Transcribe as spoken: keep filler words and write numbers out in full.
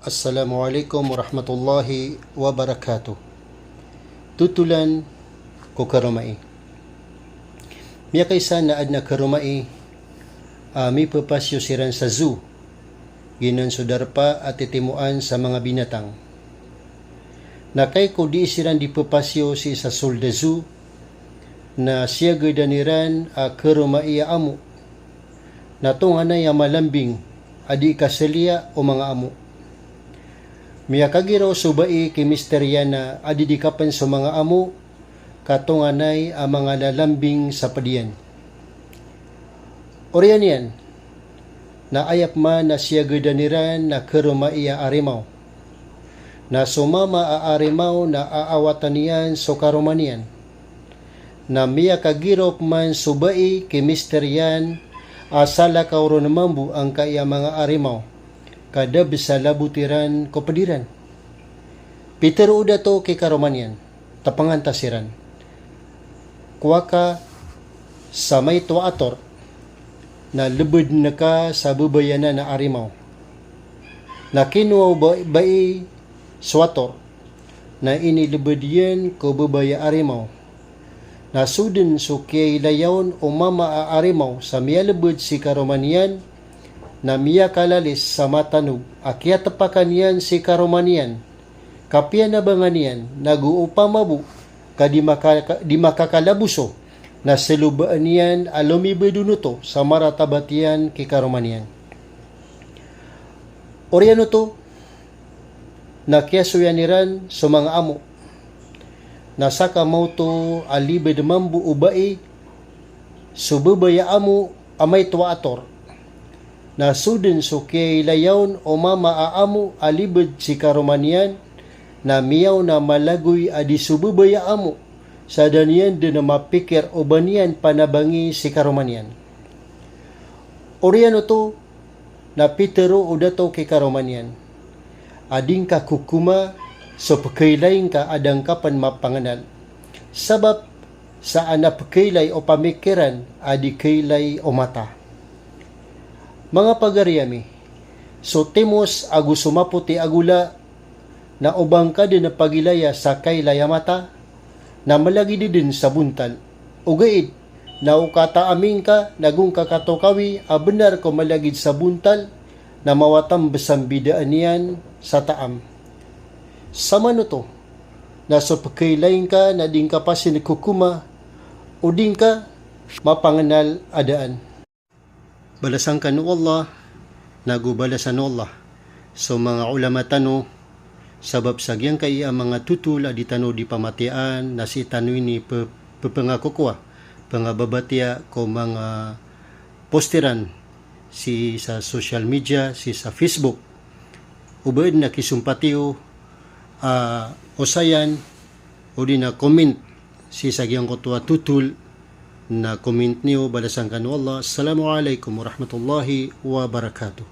Assalamu alaikum warahmatullahi wabarakatuh. Totolan ko karomai. Miyakaisa na adn a karomai a mipepasiyo siran sa zoo, giyanan so darpa a titimoan sa manga binatang. Na kagiya ko dii siran di pepasiyo sii sa Soled a Zoo, na siyagadan iran a karomai a amo. Na tonganay a malambing a dii kasaliya o manga amo. Miyakagiraw so bai ki Mister Yana a didikapen so manga amo, ka tonganay a manga lalambing sa ped iyan. Oriyan iyan, na aya pman a siyagadan iran na karomai a arimaw. Na so mama a arimaw na aawatan iyan so karoma niyan. Na miyakagiraw pman so bai ki Mister Yan a salakaw ron mambo angkai a manga arimaw, ka da bes a labot iran ko ped iran. Pitero o dato ki karoma niyan, tapangan ta siran. Kowa ka sa maito a ator, na lebeden ka sa bebaya anan a arimaw. Na kinowa o ba-, bai so ator, na inilebed iyan ko bebaya a arimaw. Na so den so kiyailaya on o mama a arimaw sa miyalebed si karoma niyan, na miyakalalis sa matanog a kiyatepakan iyan si karoma niyan, ka piyanabangan iyan, nago opama bo ka di maka-, di makakalaboso, na selobaan iyan a lomibed on oto sa maratabat iyan ki karoma niyan. Oriyan oto, na kiyasoyan iran so manga amo. Na sakamaoto a libed mambo o bai so bebaya a amo a maito a ator. Na so den so kiyailaya on o mama a amo a libed si karoma niyan, na miyaona a malagoy a di so bebaya a amo, sa da niyan den mapikir o ba niyan panabangi si karoma niyan. Oriyan oto, na pitero o dato ki karoma niyan a di ngka kokoma so pekailay ngka a da ngka pen mapangenal. Sabap sa ana pekailay o pamikiran a di kailay o mata. Manga pagari ami, so timos ago so mapoti a gola, na o ba ngka den pagilaya sa kailay a mata, na malagid den sa bontal. Ogaid na o kataamin ka nago ngka katokawi a benar ko malagid sa bontal, na mawatan bes a mbidaan iyan sa taam. Samanoto, na so pekailay ngka na di ngka pasin kokoma o di ngka mapangenal a daan. Balasan kano o Allah, nago balasan o Allah so manga ulama tano, sabap sa giyangkai a manga totol a di tano di pamatiyaan, na sii tano ini pe-, pepengakokowa, pengababatiya ko manga postiran sii sa social media, sii sa Facebook. O ba den a kisompatiyo a osayan, odi na comment sii sa giyangkoto a totol, na comment niyo, balasan kano o Allah. Assalamu alaikum warahmatullahi wabarakatuh.